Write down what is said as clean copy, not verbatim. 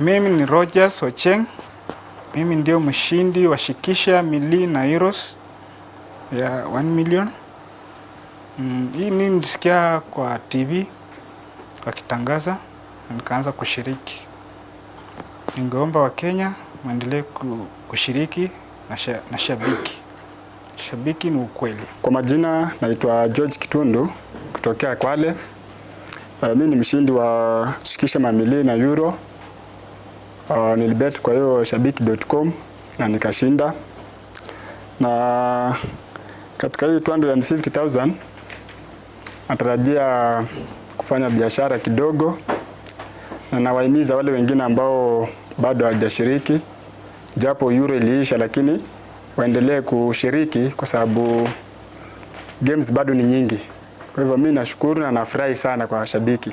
Mimi ni Rogers Ocheng. Mimi ndio mshindi wa Shikisha Mili na Euros ya 1 million. Hii ni nilisikia kwa TV wakitangaza na nikaanza kushiriki. Ningeomba Wakenya waendelee kushiriki na shabiki. Shabiki ni ukweli. Kwa majina naitwa George Kitundu kutokea Kwale. Mimi ni mshindi wa Shikisha Mamili na Euro. Nilibet kwa hiyo shabiki.com na nikashinda. Na katika hii 250,000 natarajia kufanya biashara kidogo, na nawahimiza wale wengine ambao bado hawajashiriki, japo Euro iliisha, lakini waendelee kushiriki kwa sababu games bado ni nyingi. Kwa hivyo mimi nashukuru na nafurahi sana kwa shabiki.